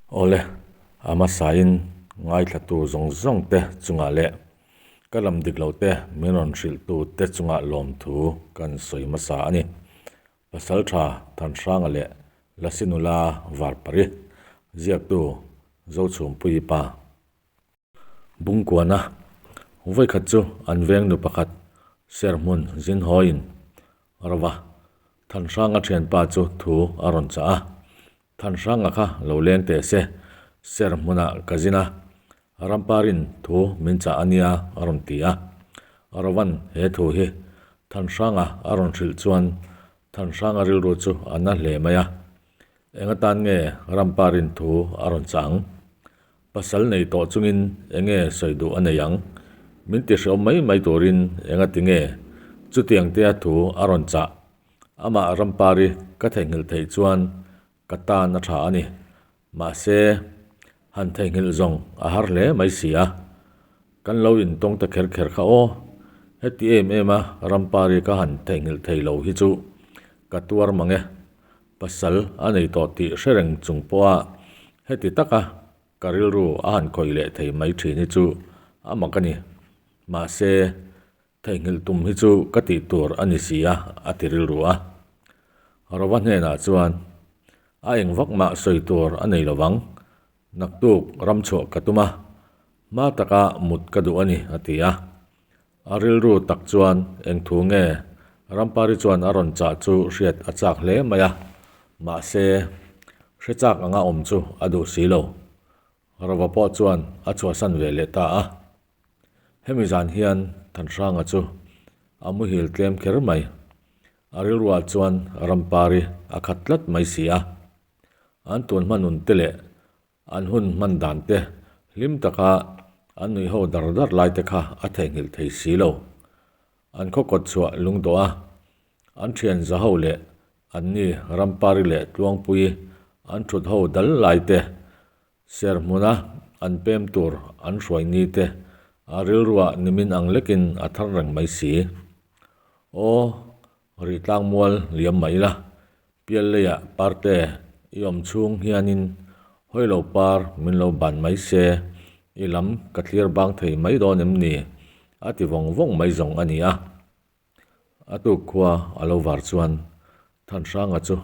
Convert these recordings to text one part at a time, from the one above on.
Awle, a hmasain ngaithlatu zawng zawng te chungah leh ka lam dik loh te min rawn hrilhtu te chungah lawmthu kan sawi hmasa a ni. Pasaltha Thanhranga leh Lasi nula Varpari ziaktu Zochhumpuii pa. Bungkuana vawikhat chu an veng nu pakhat Serhmun Zinhawiin Rova Thanhranga thianpa chu thu a rawn chah a, Thanhranga kha lo leng teh se, Serhmunah ka zin a, Ramparin thu min chah a nia a rawn ti a. Rovan he thu hi Thanhranga a rawn hrilh chuan Thanhranga rilru chu a na hle mai a, Eng atan nge Ramparin thu a rawn chah ang? Pasal nei tawh chungin eng nge sawi duh a nei ang? Min ti hreawm mai mai turin eng a ti nge chutiang tea thu a rawn chah? Amah Rampari ka theihnghilh theih chuan ka tan a tha a ni. Mahse, han theihnghilh zawng a har hle mai si a. Kan lo intawng ta kher kher kha aw. Heti em em a Rampari ka han theihnghilh thei lo hi chu ka tuar mang e. Pasal a nei tawh tih hre reng chung pawha heti taka ka rilru a han khawih leh thei mai thin hi chu a mak a ni. Mahse, theihnghilh tum hi chu ka tih tur a ni si a, a ti rilru a. Rova hnenah chuan, A eng vak mah sawi tur a nei lovang, naktuk ramchhuah ka tum a, hma taka mut ka duh a ni, a ti a. A rilru tak chuan eng thu nge Rampari chuan a rawn chah chu hriat a chak hle mai a, mahse, hre chak anga awm chu a duh si lo. Rova pawh chuan a chhuahsan ve leh ta a. Hemi zan hian Thanhranga chu a muhil tlem kher mai. A rilruah chuan Rampari a khat tlat mai si a. An tun hma nun te leh An hun hman dan te hlim taka an nuih ho dar dar lai te kha a theihnghilh thei si lo. An khaw kawt chhuah lung dawh a, an thian za ho leh an ni Rampari leh Tluangpui an thut ho dal lai te, Serhmuna an pem tur an hruai ni te a rilruah nimin ang lekin a thar reng mai si. Aw, Rih tlang mual liam mai la, pial leiah parte i awm chhung hianin hawi lo par min lo ban mai se, i lam ka thlir bang thei mai dawn em ni? a ti vawng vawng mai zawng a ni a. A tuk khua a lo var chuan Thanhranga chu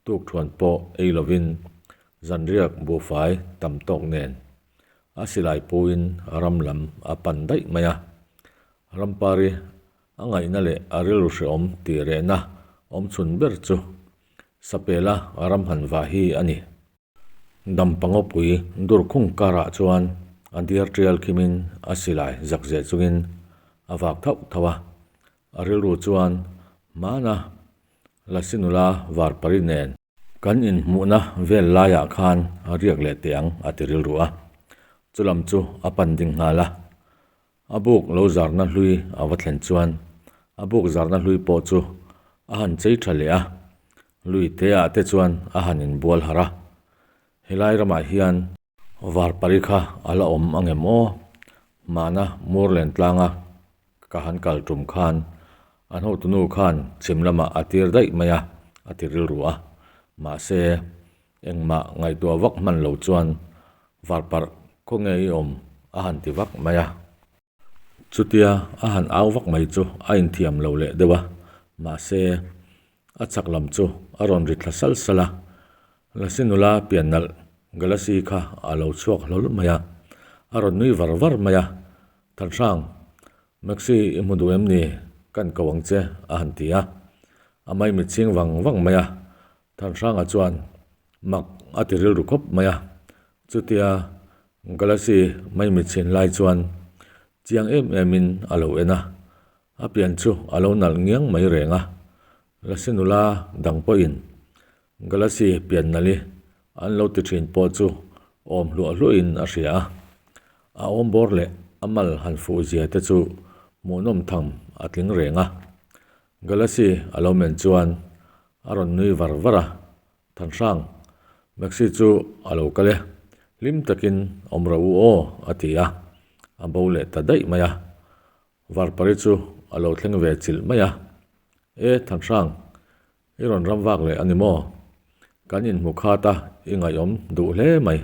tuk thuan pawh ei lovin zanriak buhfai tam tawk nen a silai puin ram lam a pan daih mai a. Rampari A ngaihna leh a rilru hrehawm tih rehna awm chhun ber chu Sapela ram han vah hi a ni. Dampa ngawpui dur khung karah chuan a diar tial khimin a silai zak zeh chungin a vak thauh thauh a, a rilru chuan hmana Lasi nula Varpari nen kan inhmuhna vel laiah khan a riak leh teh ang a ti rilru a, chulam chu a pan ding nghal a. A buk lo zarna hlui a va thlen chuan a buk zarna hlui pawh chu a han chei tha leh a, lui te ah te chuan a han inbual harh a. Helai ramah hian Varpari kha a la awm ang em aw? Hmana Murlen tlanga ka han kal tum khan an hotunu khan chhim lamah a tir daih mai a, a ti rilru a. Mahse, Engmah ngaihtuah vak hman lo chuan Varparh khaw nge i awm a han ti vak mai a. Chutia a han au vak mai chu a inthiam lo leh deuh a, mahse a chak lam chu a rawn ri thla sal sal a. Lasi nula pian nalh Galasi kha a lo chhuak hlawl mai a, a rawn nui var var mai a, Thanhrang, Maxi i hmu duh em ni? Kan ko ang che a han ti a. A maimit ching vang vang mai a, Thanhranga chuan mak a ti rilru khawp mai a, chutia Galaxy maimi chhin lai chuan chiang em emin a lo en a, a pian chu a lo nalh ngiang mai reng a, Lasi nula dang pawhin Galaxy pian nalhi an lo ti thin pawh chu awm hluah hluahin a hria a, a awm bawr leh a mal han fuh zia te chu hmuhnawm tham a tling reng a, Galaxy a lo men chuan A rawn nui var var a, Thanhrang, Maxi chu a lo kal e, hlim takin awm rawh u aw, a ti a, a bo leh ta daih mai a. Varpari chu a lo thleng ve chilh mai a, E Thanhrang, i rawn ram vak leh a ni maw? Kan inhmu khat a, i ngaihawm duh hle mai.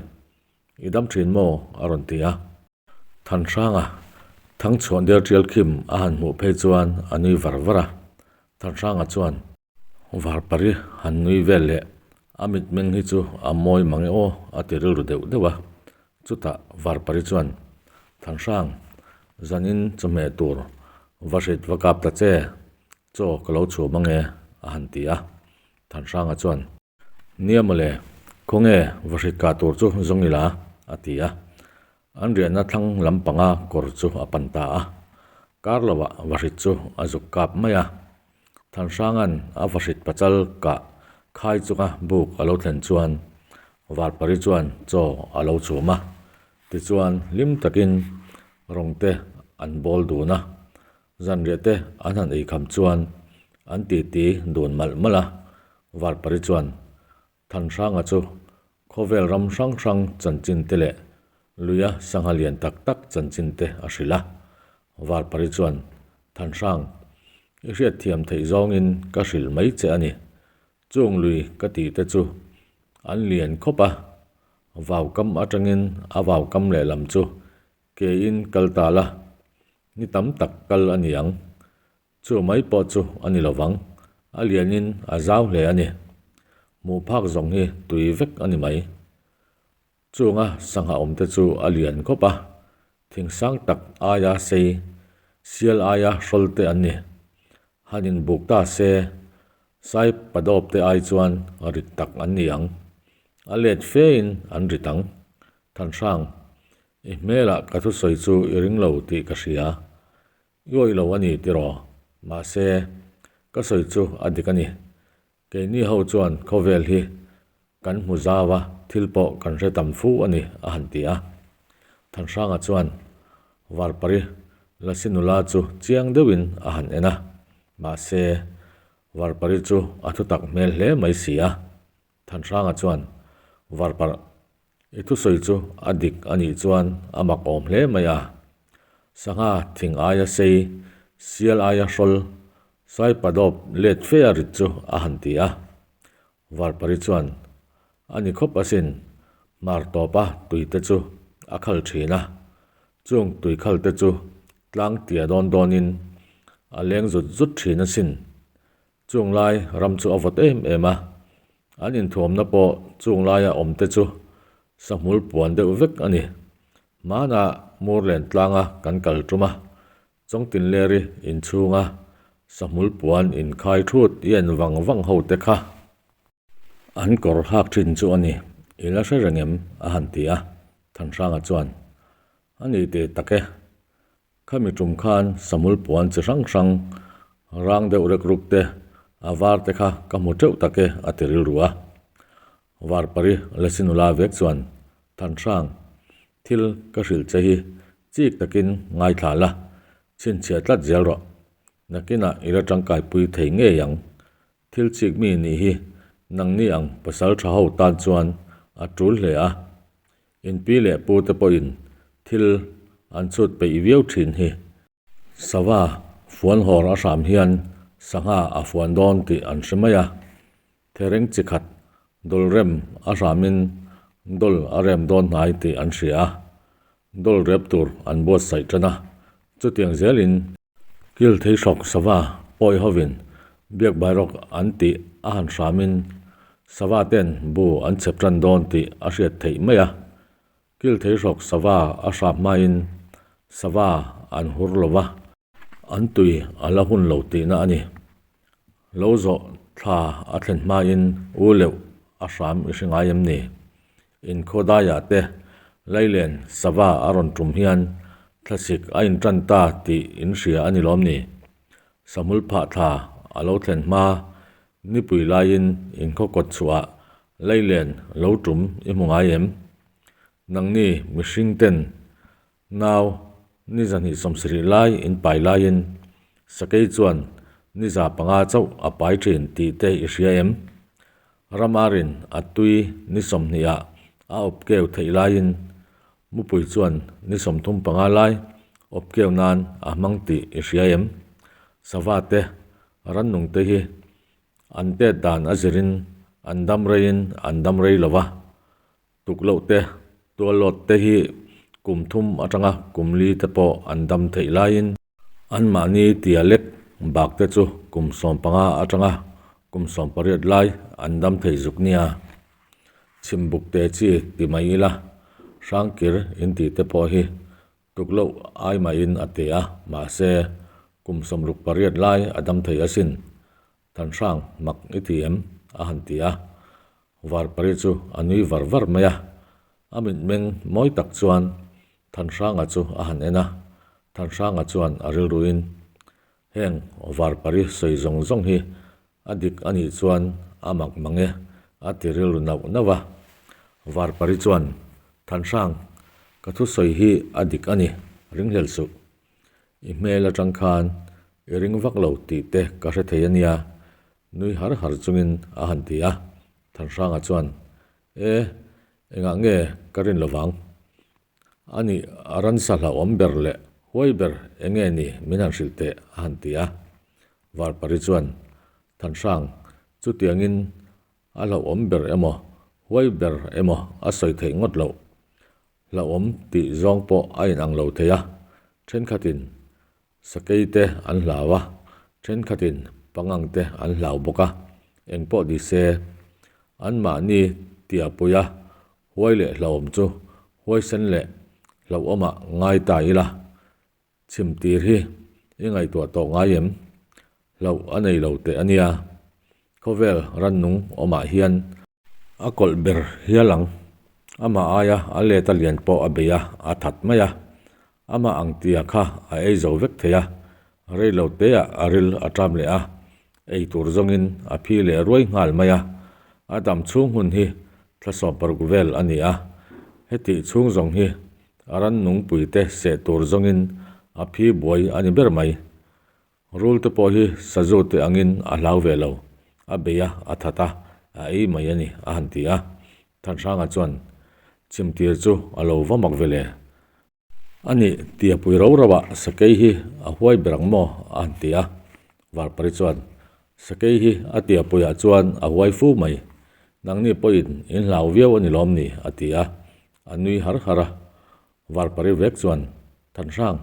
I dam thin maw? a rawn ti a. Thanhranga Thangchhuah der tial khim a han hmuh phei chuan a nui var var a. Thanhranga chuan. Varpari han nui vel leh a mitmeng hi chu a mawi mang e aw a ti rilru deuh deuh a. Chutah Varpari chuan, Thanhrang, zanin chawhmeh tur va hrit va kap ta che, chaw ka lo chhum ange a han ti a. Thanhranga chuan. Nia mawle, khawnge va hrit kah tur chu zawng ila? a ti a. An riahna thlang lampanga kawr chu a pan ta a. Kar lovah va hrit chu a zuk kap mai a. Thanhranga'n a va hrit pachal kah khai chunga buk a lo thlen chuan Varpari chuan chaw a lo chhum a. Tichuan hlim takin rawng te an bawl dun a. Zanriah te an han ei kham chuan an titi dun malh malh a, Varpari chuan Thanhranga chu khawvel ram hrang hrang chanchin te leh luia sangha lian tak tak chanchin te a hrilh a. Varpari chuan Thanhrang, i hriatthiam theih zawngin ka hrilh mai che a ni. Chung lui ka tih te chu an lian khawp a, vaukam atangin a vaukam lehlam chu Keiin kal ta la, ni tam tak kal a ni ang. Chu mai pawh chu a ni lovang, a lianin a zau hle a ni. Hmuh phak zawng hi tui vek a ni mai. Chunga sangha awmte chu a lian khawp a, thing sang tak aia sei, sial aia hrawl te an ni. Han inbuk ta se, sai padawp te ai chuan rit tak an ni ang. A let fein an rit ang. Thanhrang, I hmelah ka thusawi chu i ring lo tih ka hria. I awih lo a ni tiraw? Mahse, ka sawi chu a dik a ni. Keini ho chuan khawvel hi kan hmu zau a, thil pawh kan hre tam fu a ni, a han ti a. Thanhranga chuan Varpari Lasi nula chu chiang deuhin a han en a. Mahse, Varpari chu a thutak hmel hle mai si a. Thanhranga chuan Varparh i thusawi chu a dik a nih chuan a mak awm hle mai a. Sangha thing aia sei, sial aia hrawl, saipadawp let fe a rit chu a han ti a. Varpari chuan a ni khawp asin, hmar tawpa tuite chu a khal thin a. Chung tui khal te chu tlang tia dawn dawnin a leng zut zut thin asin. Chung lai ram chu a vawt em em a, an inthuamna pawh chung laia awm te chu sahmul puan deuh vek a ni. Hmanah Murlen tlanga kan kal tum a, Chawngtinleri inchhunga sahmul puan inkhai thut i en vang vang ho te kha an kawr hak thin chu a ni, i la hre reng em? a han ti a, Thanhranga chuan, A ni teh tak e, Khami tum khan samul puan chi hrang hrang, rang deuh rek ruk te, a var te kha ka hmu teuh tak e a ti rilru a. Varpari Lasi nula vek chuan, Thanhrang, thil ka hrilh che hi chik takin ngaithla la, chhinchhiah tlat zel rawh. Nakinah i la tangkaipui thei ngei ang. Thil chik mi nih hi nangni ang pasal tha ho tan chuan a tul hle a. In pi leh pu te pawhin thil an chhut peih viau thin hi. Sava fuan hawr a hram hian sangha a fuan dawn tih an hre mai a. Thereng chi khat dawl rem a hramin dawl a rem dawn hnai tih an hria a. Dawl rep tur an buatsaih tan a. Chutiang zelin Kil thei hrawk sava pawi hovin biakbairawk an tih a han hramin sava ten bu an chhep tan dawn tih a hriat theih mai a. Kil thei hrawk sava a hram hmain sava an hur lo va, an tui a la hun lo tihna a ni. Lo zawh thla a thlen hmain u leuh a hram i hre ngai em ni? Inkhawdaiah te Lailen sava a rawn tum hian thlasik a intan ta tih in hria a ni lawm ni? Sahmul phah thla a lo thlen hma nipui laiin inkhaw kawt chhuah Lailen lo tum i hmu ngai em? Nangni mihring ten Nau, ni 270 lai in pai laiin sakei chuan ni 500 chauh a pai thin tih te i hria em? Ramarin a tui ni 20 ah a awp keu theih laiin mupui chuan ni 35 lai awp keu nan a hmang tih i hria em? Sava te, rannung te hi an tet dan a zirin. An dam reiin an dam rei lo va, tukloh te, tuallawt te hi kum thum atanga kum li te pawh an dam theih laiin, anmahni tia lek bak te chu kum 15 atanga kum 18 lai an dam thei zuk nia. Chhimbuk te chi ti mai ila, hrangkir intih te pawh hi Tukloh ai mahin a ti a, mahse, kum 68 lai a dam thei asin. Thanhrang mak i ti em? a han ti a. Varpari chu a nui var var mai a. A mitmeng mawi tak chuan Thanhranga chu a han en a. Thanhranga chuan a rilruin, Heng Varpari sawi zawng zawng hi A dik a nih chuan a mak mang e, a ti rilru nauh nauh a. Varpari chuan, Thanhrang, ka thusawi hi a dik a ni, ringhlel suh. I hmel atang khan i ring vak lo tih te ka hre thei a nia, nui har har chungin a han ti a. Thanhranga chuan, E, engah nge ka rin lovang? A nih, ransa hlauhawm ber leh huai ber eng nge ni min han hrilh teh a han ti a. Varpari chuan, Thanhrang, chutiangin a hlauhawm ber emaw, huai ber emaw a sawi theih ngawt loh. Hlauhawm tih zawng pawh a inang lo thei a, thenkhatin sakei te an hlau a, thenkhatin pangang te an hlau bawk a, engpawh ni se, anmahni tiahpuia Huai leh hlauhawm chu huaisen leh hlauhawmah ngai ta ila, chhim tir hi i ngaihtuah tawh ngai em? Hlauh a nei lo teh a nia. Khawvel rannung awmah hian a kawlh ber hial ang. Amah aia a let a lian pawh a bei a, a that mai a. Amah ang tia kha a ei zo vek thei a, rei lo teah a ril a ṭam leh a, ei tur zawngin a phi leh ruai nghal mai a. A dam chhung hun hi thla 16 vel a ni a, hetih chhung zawng hi a rannungpuite seh tur zawngin a phi buai a ni ber mai. Rul te pawh hi sazu te angin a hlau ve lo, a bei a, a that a, a ei mai a ni, a han ti a. Thanhranga chuan chimtir chu a lo va mak ve le. A nih, tiapui ro ro ah sakei hi a huai ber ang maw? a han ti a. Varpari chuan, Sakei hi a tiapuiah chuan a huai fu mai. Nangni pawhin in hlau viau a ni lawm ni? a ti a. A nui har har a. Varpari vek chuan, Thanhrang,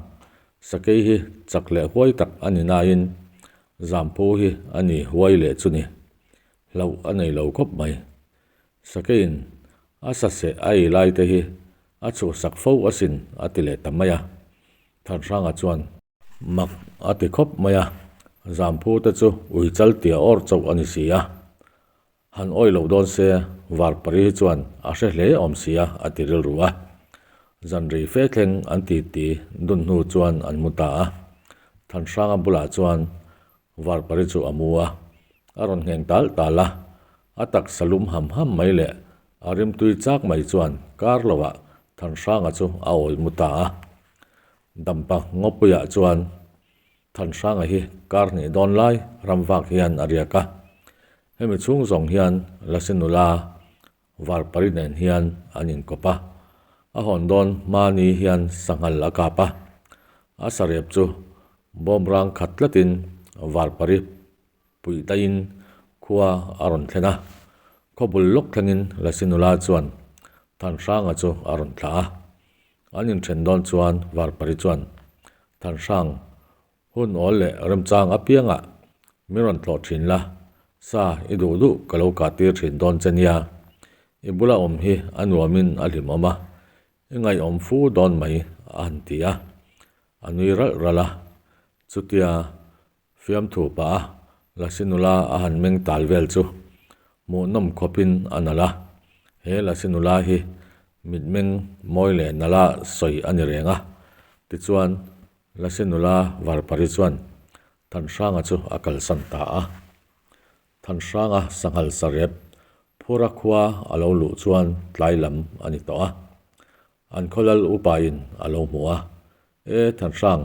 sakei hi chak leh huai tak a ni nain Zamphu hi a ni huai leh chu ni. Hlauh a nei lo khawp mai. Sakeiin a saseh a ei lai te hi a chhuhsak fo asin a ti leh ta mai a. Thanhranga chuan mak a ti khawp mai a, Zamphu te chu ui chal tia awr chauh a ni si a. Han awi loh dawn se Varpari hi chuan a hre hle awm si a a ti rilru a. Zanrei fe thleng an ti ti dun hnu chuan an mu ta a. Thanhranga bulah chuan Varpari chu a mu a, a rawn ngheng tal tal a, a taksa lum ham ham mai leh a rimtui chak mai chuan kar lovah Thanhranga chu a awi mu ta a. Dampa Ngawpuiah chuan Thanhranga hi kar hnih dawn lai ram vak hian a riak a, hemi chhung zawng hian Lasi nula Varpari nen hian an inkawp a, a hawn dawn hmani hian sanghal a kap a, a sarep chu bawmrang khat tlatin Varpari puih daihin khua a rawn thlen a, khawbul lawk thlengin Lasi nula chuan Thanhranga chu a rawn thlah a, an inthen dawn chuan Varpari chuan Thanhrang Hun awl leh remchang apiangah min rawn tlawh thin la, sa i duh duh ka lo kah tir thin dawn che nia. I bula awm hi a nuamin a hlimawm a, i ngaihawm fu dawn mai a han ti a. A nui ralh ralh a, chutia fiamthu pah a Lasi nula a han meng tal vel chu hmuhnawm khawpin a nalh a. He Lasi nula hi mitmeng mawi leh nalh a sawi a ni reng a, tichuan Lasi nula Varpari chuan Thanhranga chu a kalsan ta a. Thanhranga sanghal sarep Phura khua a lo luh chuan tlai lam a ni tawh a. An khawlal upain a lo hmu a, E Thanhrang,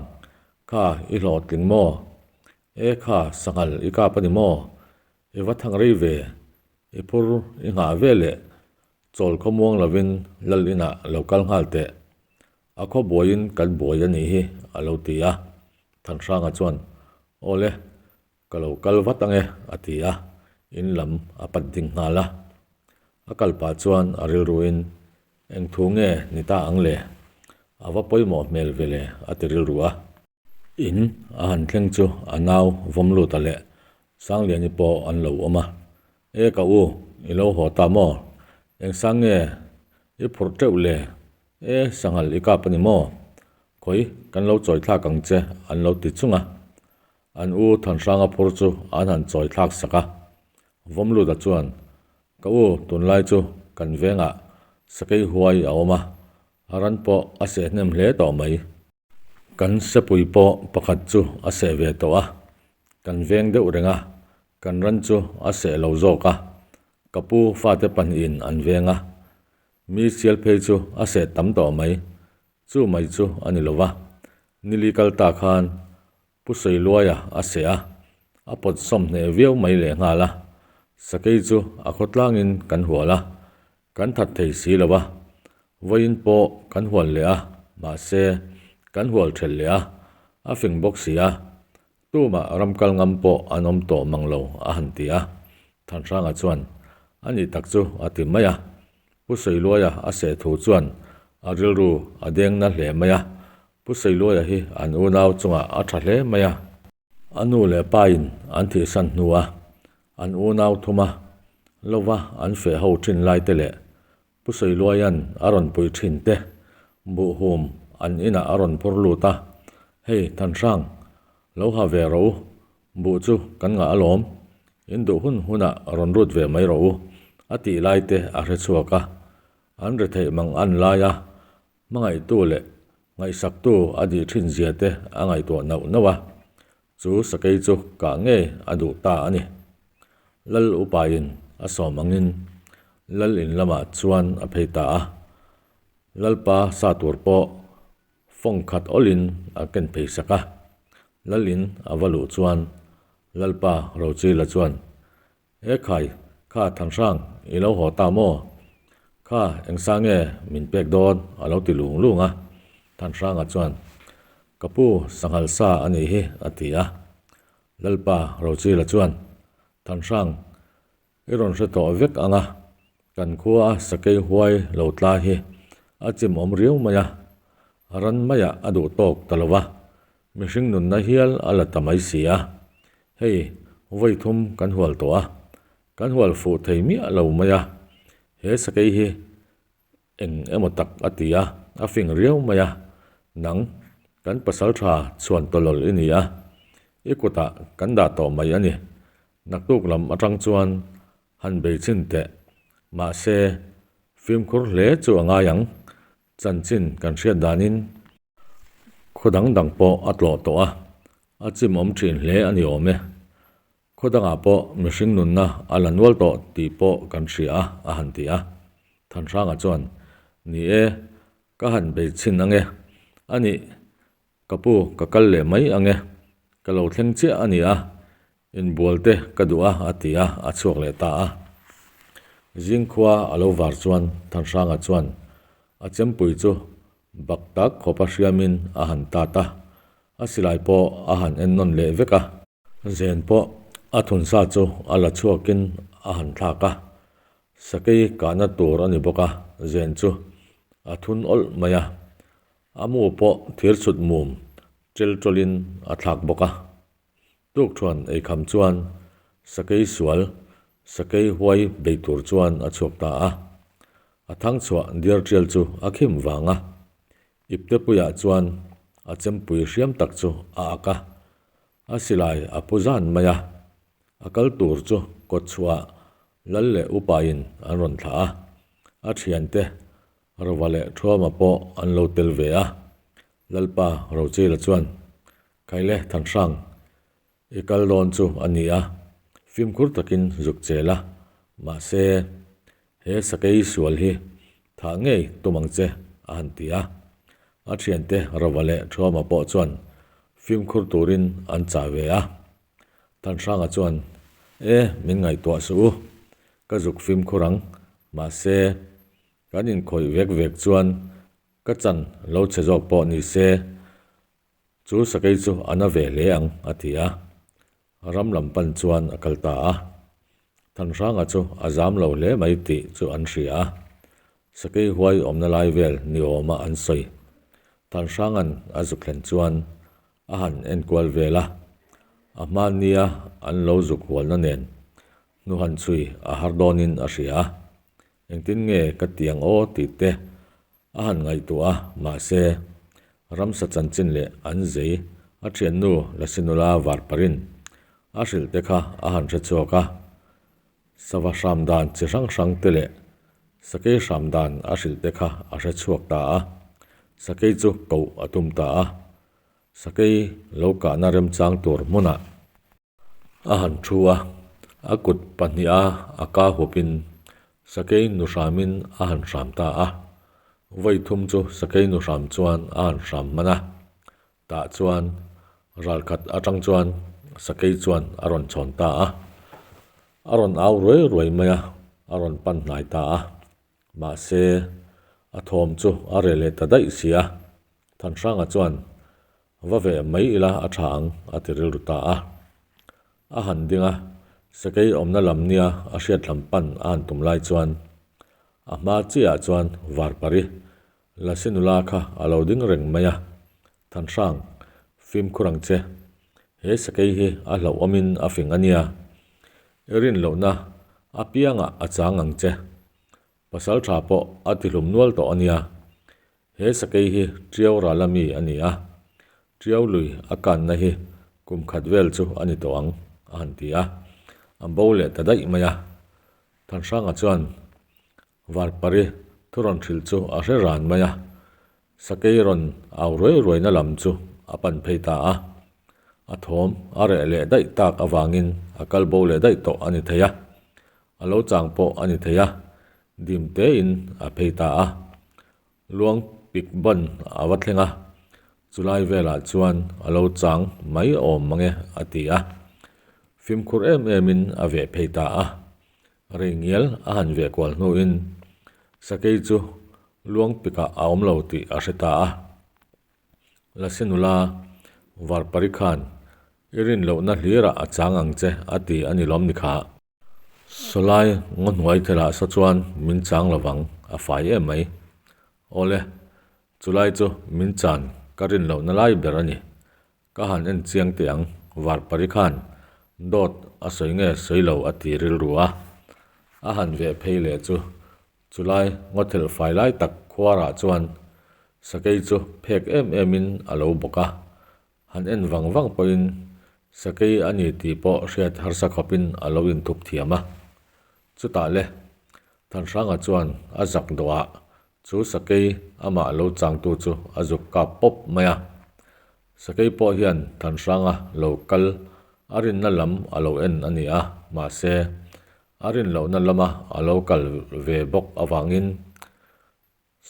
kha i hlawhtling maw? E kha sanghal i kap a ni maw? I va thang rei ve, i phur i nghah ve leh chawl khawmuang lovin lal inah lo kal nghal teh. A khaw buaiin kan buai a nih hi a lo ti a. Thanhranga chuan, Awle, ka lo kal vat ange a ti a. In lam a pat ding nghal a. A kal pah chuan a rilruin, Eng thu nge ni ta ang le? A va pawimawh hmel ve le a ti rilru a. In a han thleng chu a nau vawm lut a leh Sangliani pawh an lo awm a. E ka u, i lo haw ta maw? Eng sang nge i phurh teuh le? E sanghal i kap a ni maw? Khawi kan lo chawi thlak ang che an lo ti chung a. An u Thanhranga phur chu an han chawi thlak sak a. Vawmluta chuan, Ka u, tunlai chu kan vengah sakei huai a awm a, a ran pawh a seh hnem hle tawh mai. Kan sepui pawh pakhat chu a seh ve tawh a, kan veng deuh reng a, kan ran chu a seh lo zawk a, ka pu fate pahnihin an veng a, mi sial phei chu a seh tam tawh mai, chu mai chu a ni lo va, nili kal ta khan Pu Sawiluaia a seh a, a pawt sawm hneh viau mai leh nghal a, sakei chu a khawtlangin kan hual a, kan that thei si lo a, vawiin pawh kan hual leh a, mahse kan hual thelh leh a, a fing bawk si a, tumah ram kal ngam pawh an awm tawh mang lo a han ti a, Thanhranga chuan a nih tak chu a ti mai a, Pu Sawiluaia a seh thu chuan a rilru a deng na hle mai a, Pu Sailuaia hi an unau chungah a tha hle mai a. A nu leh pa in an thihsan hnu a, an unau thum a, lova an feh ho thin lai te leh Pu Sailuaia'n a rawn pui thin te, buhhum an inah a rawn phur lut a, Hei Thanhrang, lo ha ve rawh u, buh chu kan ngah alawm, in duh hun hunah rawn rut ve mai rawh u, a tih lai te a hre chhuak a, an retheih mang an lai a, Hmangaihtu leh ngaihsaktu a dih thin zia te a ngaihtuah nauh nauh a, chu sakei chu kah ngei a duh ta a ni. Lal upain a sawm angin Lal in lamah chuan a phei ta a, Lalpa sa tur pawh fawng khat awlin a ken phei sak a. Lal in a va luh chuan Lalpa Rochila chuan He khai, kha Thanhrang, i lo haw ta maw? Kha, engsa nge min pek dawn? a lo ti lung lung a. Thanhranga chuan, Ka pu, sanghal sa a nih hi, a ti a. Lalpa Rochila chuan, Thanhrang, i rawn hre tawh vek ang a, kan khua a sakei huai lo tla hi a chimawm riau mai a, ran maiah a duh tawk ta lo va, Mihring nunna hial a la ta mai si a, hei vawi thum kan hual tawh a, kan hual fuh thei miah lo mai a, he sakei hi eng emaw tak a ti a, a fing riau mai a, nang kan pasal tha chhuan tawlawl i ni a, i kutah kan dah tawh mai a ni, naktuk lam atang chuan han bei chhin teh, mahse fimkhur hle chu a ngai ang, Chanchin kan hriat danin khaw dang dang pawh a tlawh tawh a, a chim awm thin hle a ni awm e. Khaw dangah pawh mihring nunna a la nual tawh tih pawh kan hria a, a han ti a. Thanhranga chuan, Ni e, ka han bei chhin ange. A nih, ka pu ka kal leh mai ange. Ka lo thleng chiah a ni a, Inbual te ka duh a, a ti a, a chhuak leh ta a. Zingkhua a lo var chuan Thanhranga chuan a chempui chu bak tak khawpa hriamin a han tat a, a silai pawh a han en nawn leh vek a. Zen pawh a thunsa chu a la chhuakin a han thlak a, sakei kahna tur a ni bawk a, zen chu a thun awlh mai a. A mu pawh thir chhut mum tel tawlhin a thlak bawk a. Tuk thuan eikham chuan sakei sual, sakei huai bei tur chuan a chhuak ta a. A thang chhuah diar tial chu a khim vang a. Iptepuiah chuan a chempui hriam tak chu a ak a. A silai a pu zan mai a. A kal tur chu kawt chhuah lal leh upain an rawn thlah a. A thiante Rova leh Thuama pawh an lo tel ve a. Lalpa Rochila chuan Khaile Thanhrang, i kal dawn chu a ni a, fimkhur takin zuk chel a, mahse he sakei sual hi thah ngei tum ang che a han ti a. A thiante Rova leh Thuama pawh chuan fimkhur turin an chah ve a. Thanhranga chuan, E, min ngaihtuah suh u, ka zuk fimkhur ang, mahse kan inkhawih vek vek chuan ka chan lo chhe zawk pawh ni se, Chu sakei chu a na ve hle ang, a ti a. Ram lam pan chuan a kal ta a. Thanhranga chu a zam lo hle mai tih chu an hria a, sakei huai awmna lai vel ni awma an sawi. Thanhranga'n a zuk thlen chuan a han enkual vel a, a hmannia an lo zuk hualna nen hnuhan chhui a har dawnin a hria a. Engtin nge ka ti ang aw tih te a han ngaihtuah a, mahse, ramsa chanchin leh an zei a thiannu Lasinula Varparin a hrilh te kha a han hre chhuak a. Sava hram dan chi hrang hrang te leh sakei hram dan a hrilh te kha a hre chhuak ta a, sakei chu koh a tum ta a, sakei lo kahna remchang tur hmunah. A han thu a, a kut pahniha a ka hupin sakei nu hramin a han hram ta a. Vawi thum chu sakei nu hram chuan a han hram hman a, tah chuan ralkhat atang chuan sakei chuan a rawn chhawn ta a. A rawn au ruai ruai mai a, a rawn pan hnai ta a. Mahse, a thawm chu a reh leh ta daih si a, Thanhranga chuan Va ve mai ila a tha ang, a ti rilru ta a. A han ding a, sakei awmna lam nia a hriat lam pan a han tum lai chuan a hma chiahah chuan Varpari Lasi nula kha a lo ding reng mai a, Thanhrang, fimkhur ang che. He sakei hi a hlauhawmin a fing a nia. I rin lohna apiangah a chang ang che. Pasal tha pawh a tihlum nual tawh a nia. He sakei hi Tiau rala mi a ni a, Tiau lui a kanna hi kum khat vel chu a ni tawh ang, a han ti a. A bo leh ta daih mai a. Thanhranga chuan Varpari thu rawn hrilh chu a hre ran mai a, sakei rawn au ruai ruaina lam chu a pan phei ta a. A thawm a reh leh daih tak avangin a kal bo leh daih tawh a ni thei a. A lo chang pawh a ni thei a, dim tein a phei ta a. Luang pik ban a va thleng a, chulai velah chuan a lo chang mai awm mang e a ti a. Fimkhur em emin a veh phei ta a. Rei ngial a han veh kual hnuin sakei chu luang pikah a awm lo tih a hre ta a. Lasi nula Varpari khan i rin lohna hlirah a chang ang che a ti a ni lawm ni kha. Sawlai ngaw hnuai thelah saw chuan min chang lovang a fai em mai. Awle, chulai chu min chan ka rin lohna lai ber a ni. Ka han en chiang teh ang, Varpari khan dawt a sawi nge sawi lo a ti rilru a. A han veh phei leh chu chulai ngaw thelh fai lai tak khuarah chuan sakei chu phek em emin a lo bawk a. Han en vang vang pawhin sakei a ni tih pawh hriat harsa khawpin a lo inthup thiam a. Chutah le, Thanhranga chuan a zak dawhah chu sakei amah lo changtu chu a zuk kap pawp mai a. Sakei pawh hian Thanhranga lo kal a rinna lam a lo en a ni a, mahse a rin lohna lama a lo kal ve bawk avangin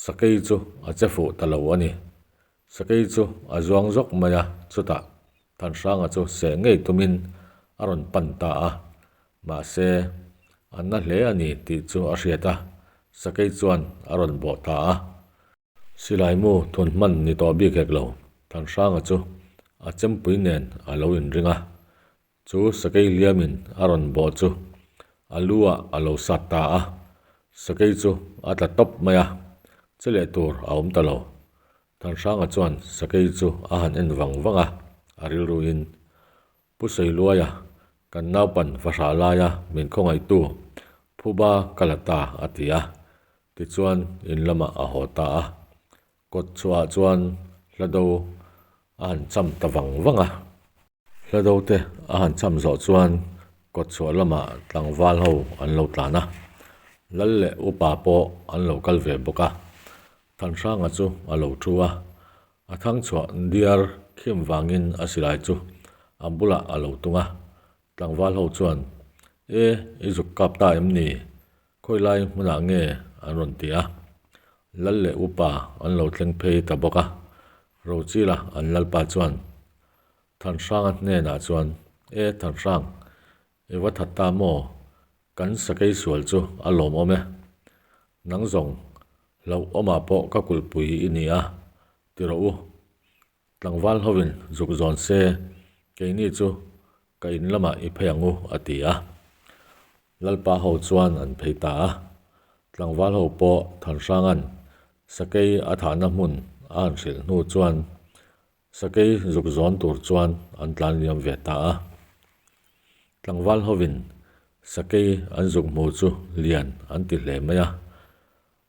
Sakei chu a che fuh ta lo a ni. Sakei chu a zuang zawk mai a, chutah Thanhranga chu seh ngei tumin a rawn pan ta a. Mahse, a na hle a ni tih chu a hriat a, Sakei chuan a rawn bawh ta a. Silai mu thun hman ni tawh bik hek lo, Thanhranga chu a chempui nen a lo inring a. Chu sakei hliamin a rawn bawh chu a lu ah a lo sat ta a, sakei chu a tla tawp mai a, che leh tur a awm ta lo. Thanhranga chuan sakei chu a han en vang vang a, a rilruin, Pu Sawiluaia, kan naupan fahrah laia min khawngaihtu phuba ka la ta a ti a, tichuan in lamah a haw ta a. Kawt chhuahah chuan hlado a han cham ta vang vang a. Hlado te a han cham zawh chuan kawt chhuah lamah tlangval ho an lo tlan a, Lal leh upa pawh an lo kal ve bawk a. Thanhranga chu a lo thu a, a thang chhuah diar khim vangin a silai chu a bulah a lo tung a. Tlangval ho chuan, E, i zuk kap ta em ni? Khawilai hmunah nge an rawn ti a? Lal leh upa an lo thleng phei ta bawk a. Rochila an lalpa chuan Thanhranga hnenah chuan, E Thanhrang, i va that ta maw? Kan sakei sual chu a lawmawm e. Nang zawng hlauhawmah pawh ka kulhpui i ni a, ti rawh u. Tlangval hovin zuk zawn se, keini chu ka in lamah i phei ang u, a ti a. Lalpa ho chuan an phei ta a. Tlangval ho pawh Thanhranga'n sakei a thahna hmun a han hrilh hnu chuan sakei zuk zawn tur chuan an tlan liam ve ta a. Tlangval hovin sakei an zuk hmu chu lian an ti hle mai a.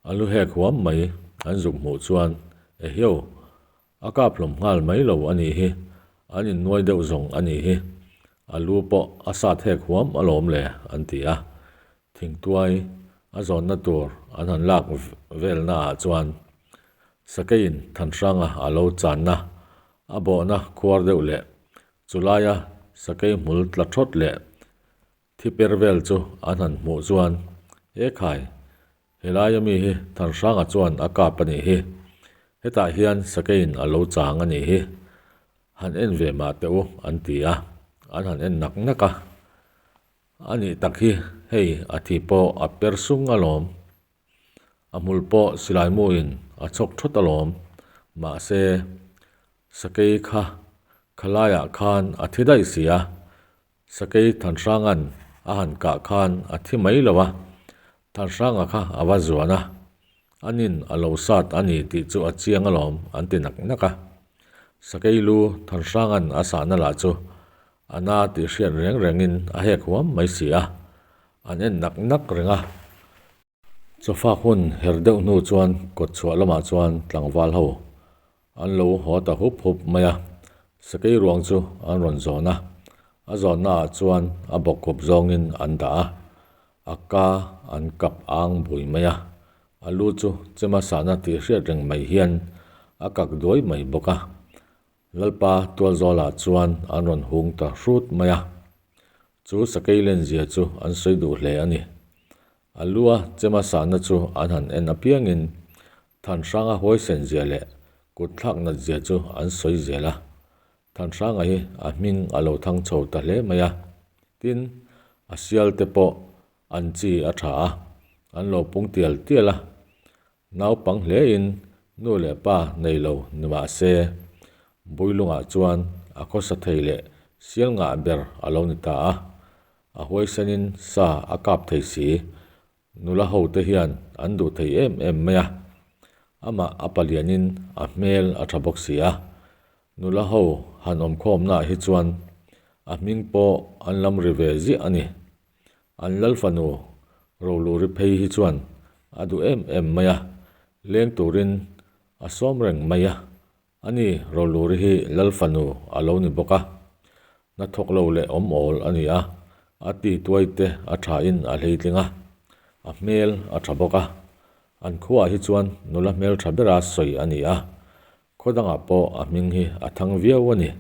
A lu hek huam mai an zuk hmuh chuan Ehiau, a kap hlawm nghal mai lo a nih hi, an innuai deuh zawng a nih hi, a lu pawh a sat hek huam alawm le an ti a. Thingtuai a zawnna tur an han lak velnaah chuan Sakeiin Thanhranga a lo channa a bawhna khuar deuh leh chulaia Sakei hmul tla thawt leh Thi per vel chu an han hmuh chuan, E khai, helaia mi hi Thanhranga chuan a kap a nih hi. Hetah hian Sakeiin a lo chang a nih hi. Han en ve mah teh u, an ti a, an han en nak nak a. A nih tak hi, hei a thi pawh a per sung alawm. A hmul pawh silai muin a chhawk thawt alawm. Mahse, Sakei kha khalaiah khan a thi daih si a. Sakei Thanhranga'n a han kah khan a thi mai lo a, Thanhranga kha a va zuan a, anin a lo sat a ni tih chu a chiang alawm an ti nak nak a. Sakei lu Thanhranga'n a sahna lah chu a na tih hriat reng rengin a hek huam mai si a, an en nak nak reng a. Chawfak hun her deuh hnu chuan kawt chhuah lamah chuan tlangval ho an lo haw ta hup hup mai a, sakei ruang chu an rawn zawn a, a zawnna ah chuan a bawkkhup zawngin an dah a, a ka an kap ang bui mai a, a lu chu chema sahna tih hriat reng mai hian a kak duai mai bawk a. Lalpa tualzawlah chuan an rawn hung ta hrut mai a, chu sakei lenzia chu an sawi duh hle a ni. A lua chema sahna chu an han en apiangin Thanhranga huaisen zia leh kut thlak nat zia chu an sawi zel a. Thanhranga hi a hming a lo thang chho ta hle mai a, tin, a sial te pawh an chi a tha a, an lo pung tial tial a. Naupang hlein nu leh pa nei lo ni mah se, Builungah chuan a khawsa thei leh sial ngah ber a lo ni ta a. A huaisenin sa a kap thei si. Nula hote hian an duh thei em em mai a. Amah a palianin a hmel a tha bawk si a. Nula ho han awmkhawmnaah hi chuan a hming pawh an lam ri ve ziah a ni. An Lalfanu Roluri phei hi chuan a duh em em mai a, leng turin a sawm reng mai a. Ani Roluri hi Lalfanu a lo ni bawk a, hnathawk lo leh awm awl a ni a, a ti tuai te a thain a hleitling a, a hmel a tha bawk a. An khuaah hi chuan nula hmel tha bera sawi a ni a, khaw dangah pawh a hming hi a thang viau a ni.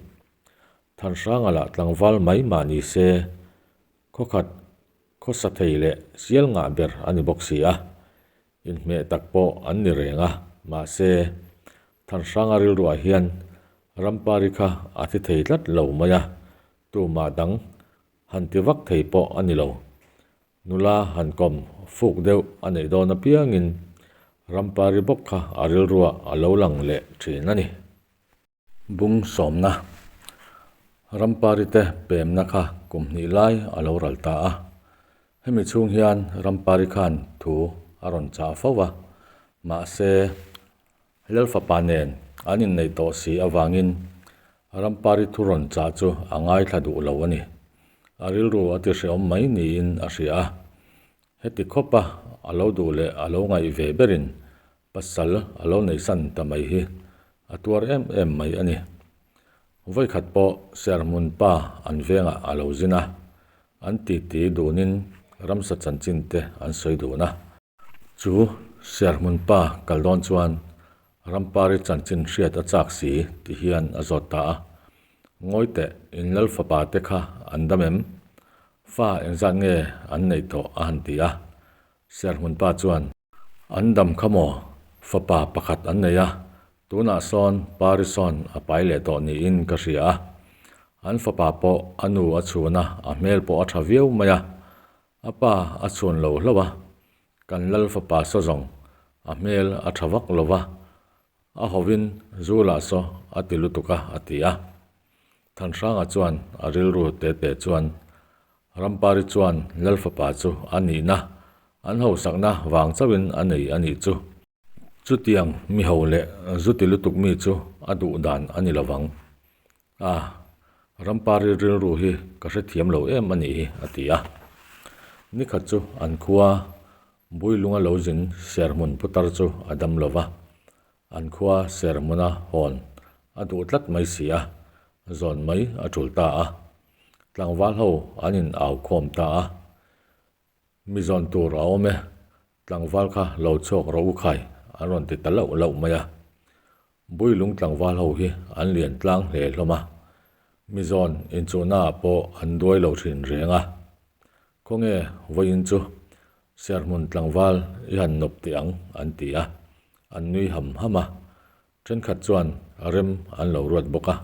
Thanhranga lah tlangval mai mah ni se, Khawkhat khawsa thei leh sial ngah ber a ni bawk si a, inhmeh tak pawh an ni reng a, mahse, Thanhranga rilruah hian Rampari kha a thi thei tlat lo mai a, tumah dang han ti vak thei pawh a ni lo. Nula han kawm fuk deuh a neih dawn apiangin Rampari bawk kha a rilruah a lo lang leh thin a ni. Bung sawmna Ramparite pemna kha kum hnih lai a lo ral ta a. Hemi chhung hian Rampari khan thu a rawn chah fo va, mahse Lalfapa nen an inneih tawh si avangin Rampari thu rawn chah chu a ngaithla duh lo a ni. A rilru a ti hrehawm mai niin a hria a. Heti khawpa a lo duh leh a lo ngaih ve berin Pasal a lo neihsan ta mai hi a tuar em em mai a ni. Vawikhat pawh Serhmun pa an vengah a lo zin a, an titi dunin ramsa chanchin te an sawi dun a. Chu Serhmun pa kal dawn chuan Rampari chanchin hriat a chak si ti hian a zawt ta a. Ngawi teh, in lal fapa te kha an dam em? Fa engzat nge an neih tawh a han ti a. Serhmun pa chuan. An dam kha maw? Fapa pakhat an nei a, tunah sawn Parison a pai leh tawh niin ka hria a. An fapa pawh a nu a chhun a, a hmel pawh a tha viau mai a. A pa a chhun lo hlauh a, kan lal fapa saw zawng a hmel a tha vak lo va, a hawin zu lah saw a ti lutuk a, a ti a. Thanhranga chuan a rilru tete chuan. Rampari chuan Lal fapa chu a nihna, an hausakna vang chauhin a nei a nih chu. Chutiang mi ho leh zuti lutuk mi chu a duh dan a ni lovang. A, Rampari rilru hi ka hrethiam lo em a nih hi, a ti a. Nikhat chu an khua Builunga lo zin serhmun putar chu a dam lo va, an khua serhmuna hawn a duh tlat mai si a, zawn mai a tul ta a. Tlangval ho an in au khawm ta a, Mi zawn tur a awm e, tlangval kha lo chhuak rawh u khai an rawn ti ta lauh lauh mai a. Builung tlangval ho hi an lian tlang hle hlawm a, mi zawn inchuhnaah pawh an duai lo thin reng a. Khawnge vawiin chu serhmun tlangval i han nawp teh ang an ti a, an nui ham ham a, thenkhat chuan rem an lo ruat bawk a.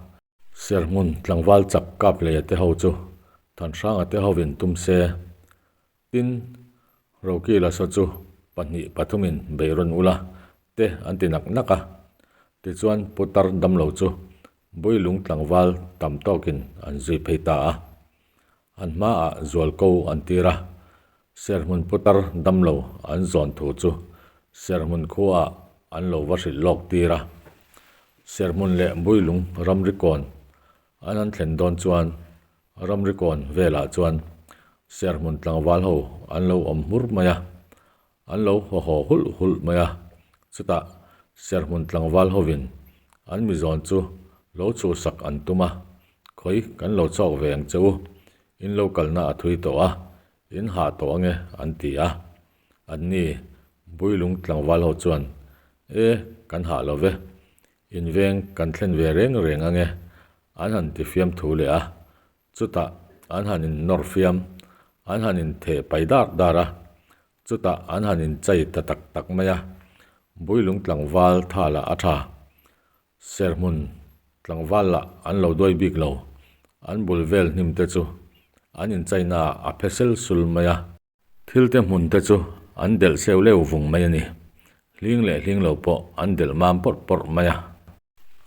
Serhmun tlangval chak kap leh te ho chu Thanhranga te hovin tum se, tin Rokila saw chu pahnih pathumin bei rawn ula te an ti nak nak a. Tichuan Putar damlo chu Builung tlangval tam tawkin an zui phei ta a. An hmaah zualko an tir a, Serhmun putar damlo an zawn thu chu Serhmun khuaah an lo va hrilh lawk tir a. Serhmun leh Builung ramri kawn an han thlen dawn chuan ramri kawn velah chuan Serhmun tlangval ho an lo awm hmur mai a, an lo haw haw hulh hulh mai a. Chutah Serhmun tlangval hovin an mi zawn chu lo chhuhsak an tum a, Khawi kan lo chawk ve ang che u, in lo kalna a thui tawh a, in hah tawh ange an ti a. Anni Builung tlangval ho chuan, E, kan hah lo ve, in veng kan thlen ve reng reng ange an han ti fiam thu leh a. Chutah an han in nawr fiam, an han in theh pai dar dar a, chutah an han in chai ta tak tak mai a, Builung tlangval tha lah a tha, Serhmun tlangval lah an lo duai bik lo, an bul vel hnim te chu an in chaina ah a phe sel sul mai a. Thil te hmun te chu an delh seu leu vung mai a ni. Hling leh hling lo pawh an delh mam pawrh pawrh mai a.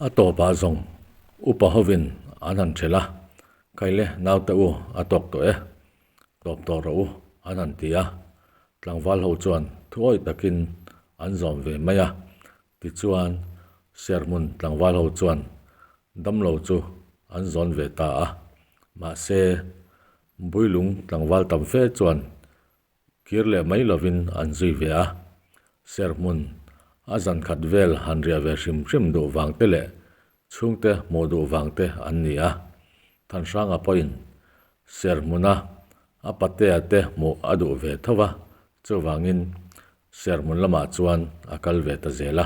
A tawpah zawng upa hovin an han ṭhelh a, Kaile naute u a tawk tawh e, tawp tawh rawh u an han ti a. Tlangval ho chuan thuawi takin an zawm ve mai a. Tichuan Serhmun tlangval ho chuan damlo chu an zawn ve ta a. Mahse Builung tlangval tam fe chuan kir leh mai lovin an zui ve a, serhmun a zan khat vel han riah ve hrim hrim duh vang te leh chhungte hmuh duh vang te an ni a. Thanhranga pawhin serhmuna a patea te hmuh a duh ve tho va, chuvangin serhmun lamah chuan a kal ve ta zel a.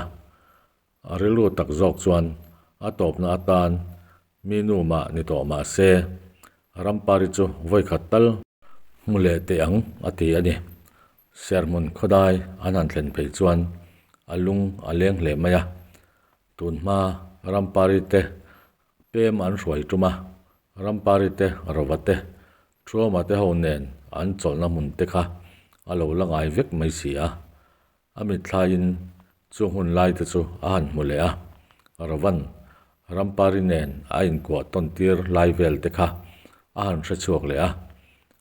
A rilru tak zawk chuan a tawpna atan mi nu mah ni tawh mah se, Rampari chu vawikhat tal hmu leh teh ang a ti a ni. Serhmun khawdai an han thlen phei chuan a lung a leng hle mai a, tun hma Rampari te pem an hruai tum a, Rampari te Rova te Thuama te ho nen an chawlhna hmun te kha a lo la ngai vek mai si a. A mitthlaiin chu hun lai te chu a han hmu leh a, Rovan Rampari nen a inkuah tawn tir lai vel te kha a han hre chhuak leh a,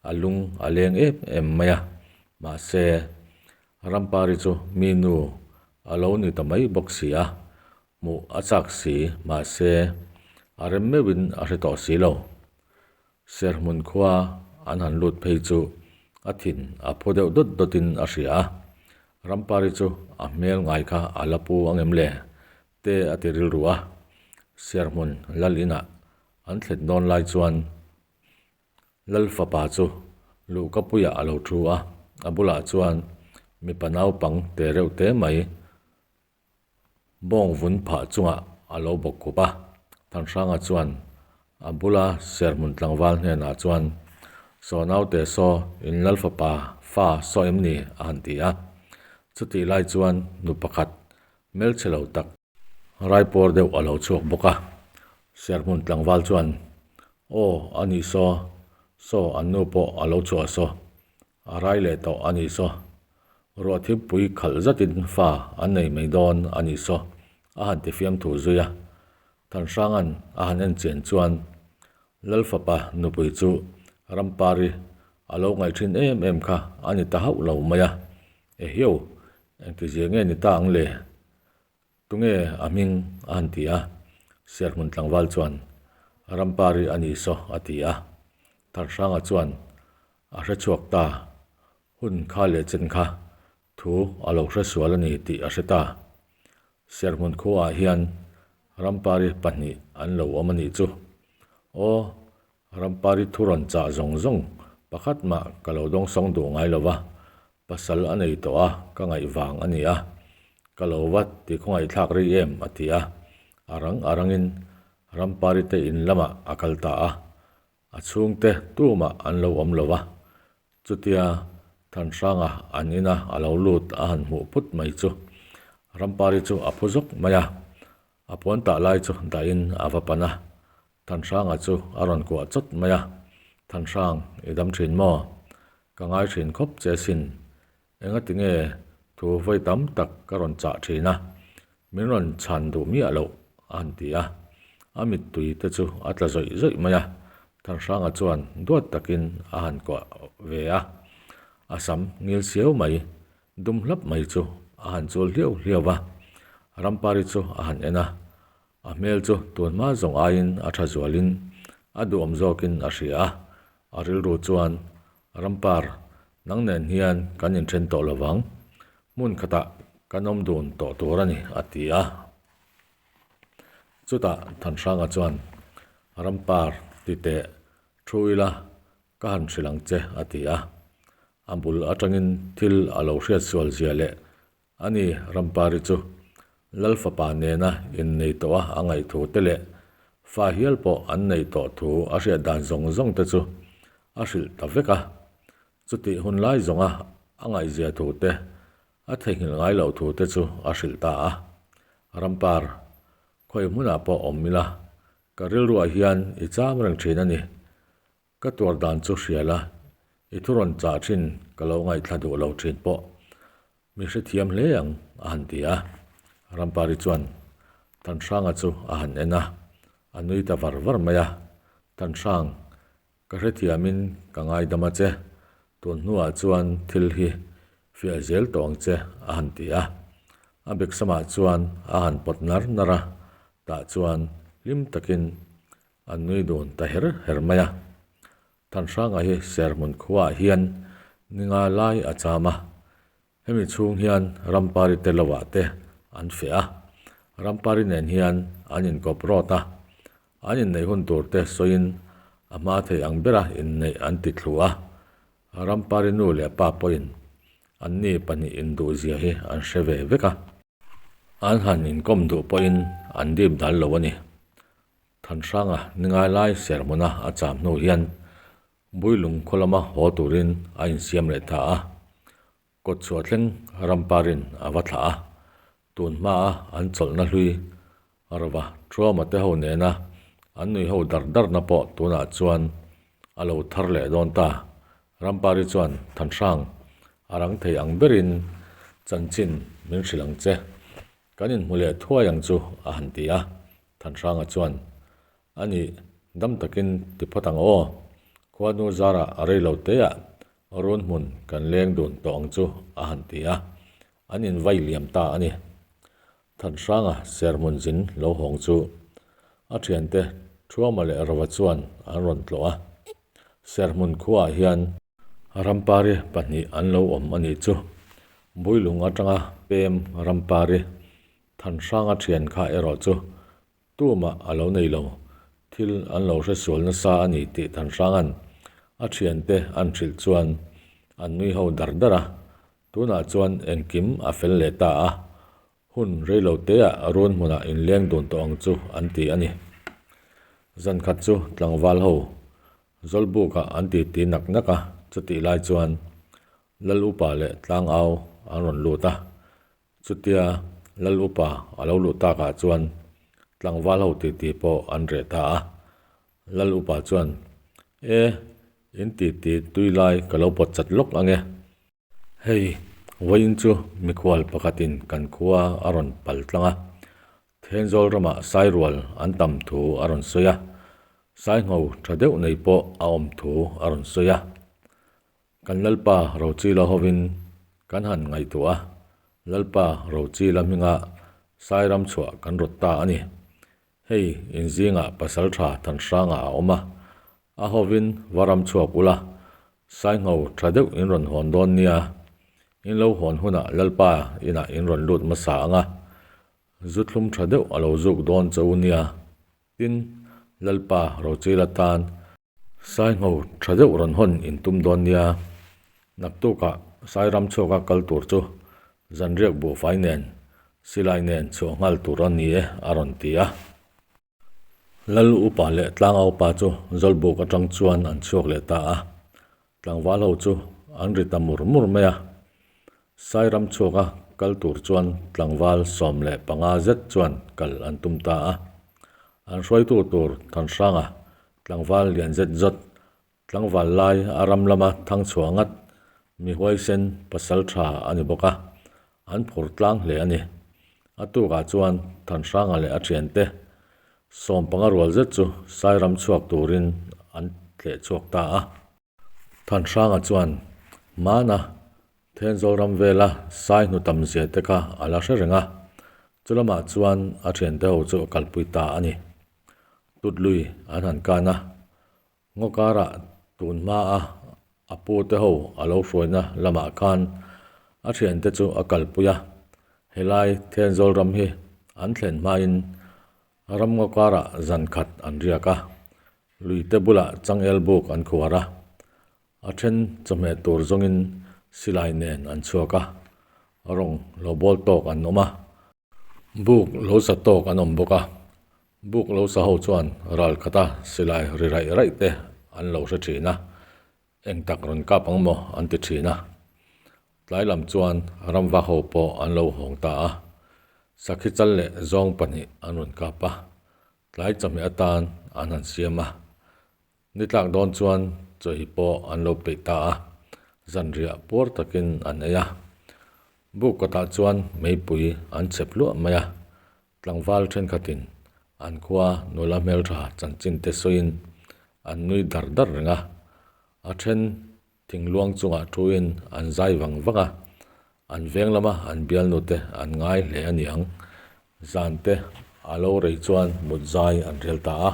a lung a leng em em mai a, mahse Rampari chu mi nu a lo ni ta mai bawk si a, hmuh a chak si, mahse a rem meuhin a hre tawh si lo. Serhmun khua an han lut phei chu a thin a phu deuh dawt dawtin a hria a, Rampari chu a hmel ngai kha a la pu ang em le? te a ti rilru a, Serhmun lal inah an thlen dawn lai chuan lal fapa chu luhkapuiah a lo thu a, a bulah chuan mipa naupang te reuh te mai Bawng vun phah chungah a lo bawk khup a, Thanhranga chuan a bula serhmun tlangval hnenah chuan, Saw naute saw, in lal fapa fa saw em ni? a han ti a. Chutih lai chuan nu pakhat hmelchhe lo tak raipuar deuh a lo chhuak bawk a. Serhmun tlangval chuan, Aw, a nih saw, saw an nu pawh a lo chhuah saw, A rai leh tawh a nih saw. Ruah thilpui khalh zatin fa an nei mai dawn a nih saw a han ti fiam thu zui a. Thanhranga'n a han en chian chuan Lalfapa nupui chu Rampari A lo ngaih thin em em kha a ni ta hauh lo mai a. Ehiau, engtizia nge ni ta ang le? Tunge a hming a han ti a, Serhmun tlangval chuan, Rampari a ni saw a ti a. Thanhranga chuan a hre chhuak ta, hun kha leh chen kha thu a lo hre sual a ni tih a hre ta. Serhmun khuaah hian Rampari pahnih an lo awm a nih chu. Aw, Rampari thu rawn chah zawng zawng pakhat mah ka lo dawngsawng duh ngai lo va, pasal a nei tawh a, ka ngaih vang a ni a, ka lo va ti khawngaihthlak rei em a ti a, a rang a rangin Rampari te in lamah a kal ta a, a chhungte tumah an lo awm lo va, chutia Thanhranga an ina a lo lut a han hmuh phut mai chu Rampari chu a phu zawk mai a, a puan tah lai chu dahin a va pan a, Thanhranga chu a rawn kuah chawt mai a, Thanhrang, i dam thin maw? Ka ngai thin khawp che asin. Engati nge thu vawi tam tak ka rawn chah thin a, min rawn chhan duh miah loh a han ti a. A mittui te chu a tla zawih zawih mai a, Thanhranga chuan duat takin a han kuah ve a. A sam ngil siau mai, dum hlap mai chu a han chul hliau hliau va. Rampari chu a han en a, A hmel chu tun hma zawng aiin a tha zualin a duhawm zawkin a hria a, a rilru chuan, Rampar, nang nen hian kan inthen tawh lo vang, hmun khatah kan awm dun tawh tur a ni, a ti a. Chutah Thanhranga chuan, Rampar, ti teh, thu ila ka han hrilh ang che, a ti a. A bul atangin thil a lo hriat sual zia leh A ni, Rampari chu Lal fapa nena innei tawh a a ngaih thu te leh fa hial pawh an neih tawh thu a hriat dan zawng zawng te chu a hrilh ta vek a. Chutih hun lai zawnga a ngaihzia thu te, a theihnghilh ngai loh thu te chu a hrilh ta a. Rampar, khawi hmunah pawh awm ila, ka rilruah hian i cham reng thin a ni. Ka tuar dan chu hria la, i thu rawn chah thin ka lo ngaihthla duh lo thin pawh mi hrethiam hle ang, a han ti a. Rampari chuan Thanhranga chu a han en a, a nui ta var var mai a. Thanhrang, ka hrethiamin ka ngaidam a che, tun hnuah chuan thil hi fiah zel tawh ang che, a han ti a. A beksamah chuan a han pawt nar nar a, tah chuan hlim takin An nui dun ta her her mai a. Thanhranga hi Serhmun khuaah hian ni nga lai a cham a. Hemi chhung hian Rampari te lovah te an feh a. Rampari nen hian an inkawp rawt a. An inneih hun tur te sawiin a hma thei ang bera inneih an ti thlu a. Rampari nu leh pa pawhin anni pahnih induhzia hi an hre ve vek a. An han inkawm duh pawhin an dip dal lo a ni. Thanhranga ni ngai lai serhmuna a cham hnu hian Builung khaw lama haw turin a insiam leh ta a, kawtchhuah thleng Ramparin a va thlah a, tun hmaa an chawlhna hlui rova Truama te ho nena an nui ho dar darna pawh tunah chuan a lo thar leh dawn ta. Rampari chuan Thanhrang a rang thei ang berin chanchin min hrilh ang che. Kan inhmu leh thuai ang chu a han ti a, Thanhranga chuan, A nih, dam takin ti phawt ang aw, khuanu zarah a rei lo teah run hmun kan leng dun tawh ang chu a han ti a, an invai liam ta a ni. Thanhranga serhmun zin lo hawng chu a thiante Thuama leh Rova chuan an rawn tlawh a, serhmun khuaah hian, Rampari pahnih an lo awm a nih chu. Builung atanga pem Rampari Thanhranga thian kha erawh chu tumah a lo nei lo. Thil an lo hre sual nasa a ni tih Thanhranga'n a thiante an hrilh chuan an nui ho dar dar a. Tunah chuan engkim a fel leh ta a, hun reilo teah run hmunah inleng dun tawh ang chu an ti a ni. Zankhat chu tlangval ho Zawlbukah an ti ti nak nak a, chutih lai chuan Lal Upa leh Tlangau an rawn lut a. Chutia Lal Upa a lo luh takah chuan tlangval ho ti ti pawh an reh ta a. Lal Upa chuan, E, in ti ti tui lai ka lo pawt chat lawk ang e. Hei, vawiin chu mikhual pakhatin kan khua a rawn pal tlang a, Thenzawl ramah sairual an tam thu a rawn sawi a, saingho tha deuh nei pawh a awm thu a rawn sawi a. Kan Lalpa Rochila hovin kan han ngaihtuah a, Lalpa Rochila hminga Sairam chhuah kan rawt ta a ni. Hei inzingah Pasaltha Thanhranga a awm a, a hovin va ram chhuak ula, Saingho tha deuh in rawn hawn dawn nia, in lo hawn hunah Lalpa inah in rawn lut hmasa ang a, zu thlum tha deuh a lo zuk dawn che u nia, tin, Lalpa Rochila tan Saingho tha deuh rawn hawn in tum dawn nia, naktukah Sairam chhuaka kal tur chu zanriak buhfai nen silai nen chhuah nghal tur a ni e a rawn ti a. Lal upa leh tlangau pa chu Zawlbuk atang chuan an chhuak leh ta a, tlangval ho chu an ri ta mur mur mai a. Sairam chhuaka kal tur chuan tlangval 15 zet chuan kal an tum ta a. An hruaitu tur Thanhranga tlangval lian zet zawt, tlangval lai a ram lama thang chhuah ngat, mi huaisen pasal tha a ni bawk a, an phur tlang hle a ni. A tukah chuan Thanhranga leh a thiante 15 rual zet chu Sairam chhuak turin an tleh chhuak ta a. Thanhranga chuan hmana Thenzawl ram vela sai hnu tam zia te kha a la hre reng a, chulamah chuan a thiante ho chu a kalpui ta a ni. Tut lui an han kan a, ngaw karah tun hmaa a pu te ho a lo hruaina lamah khan a thiante chu a kalpui a, helai Thenzawl ram hi an thlen hmain ram ngaw karah zan khat an riak a, Luite bulah changel buk an khuar a, a then chawhmeh tur zawngin silai nen an chhuak a, rawng lo bawl tawk an awm a, buk lo sa tawk an awm bawk a, buk lo sa ho chuan ral khata silai ri raih raih te an lo hre thin a, eng tak rawn kap ang maw an ti thin a. Tlai lam chuan ramva ho pawh an lo hawng ta a, sakhi chal leh zawng pahnih an rawn kap a, Tlai chawhmeh atan an han siam a, ni tlak dawn chuan chawhhi pawh an lo peih ta a, zanriah puar takin an ei a. Buk kawtah chuan meipui an chhep hluah mai a, tlangval thenkhatin an khua nula hmeltha chanchin te sawiin an nui dar dar reng a, a then Thingluang chungah thuin an zai vang vang a, an veng lama an bialnu te an ngai hle a ni ang. Zan te a lo rei chuan mut zai an rel ta a.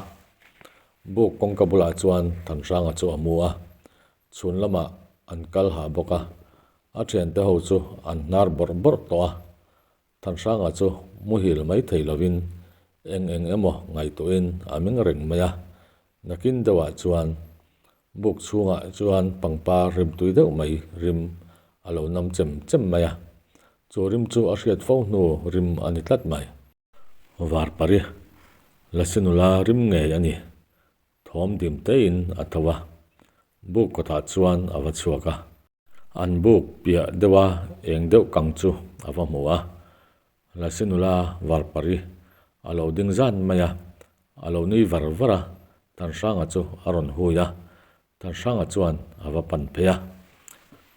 Buk kawngka bulah chuan Thanhranga chu a mu a, chhun lamah an kal hah bawk a, a thiante ho chu an hnar bawrh bawrh tawh a. Thanhranga chu muhil mai thei lovin eng eng emaw ngaihtuahin a meng reng mai a, nakin deuhah chuan buk chhungah chuan pangpar rim tui deuh mai rim a lo nam chem chem mai a, chu rim chu a hriat fo hnu rim a ni tlat mai. Varpari, Lasi nula rim ngei a ni, thawm dim tein a tho a, buk kawtah chuan a va chhuak a. An buk piah deuha eng deuh kang chu a va hmu a, Lasi nula Varpari a lo ding zan mai a, a lo nui var var a, Thanhranga chu a rawn hui a, Thanhranga chuan a va pan phei a.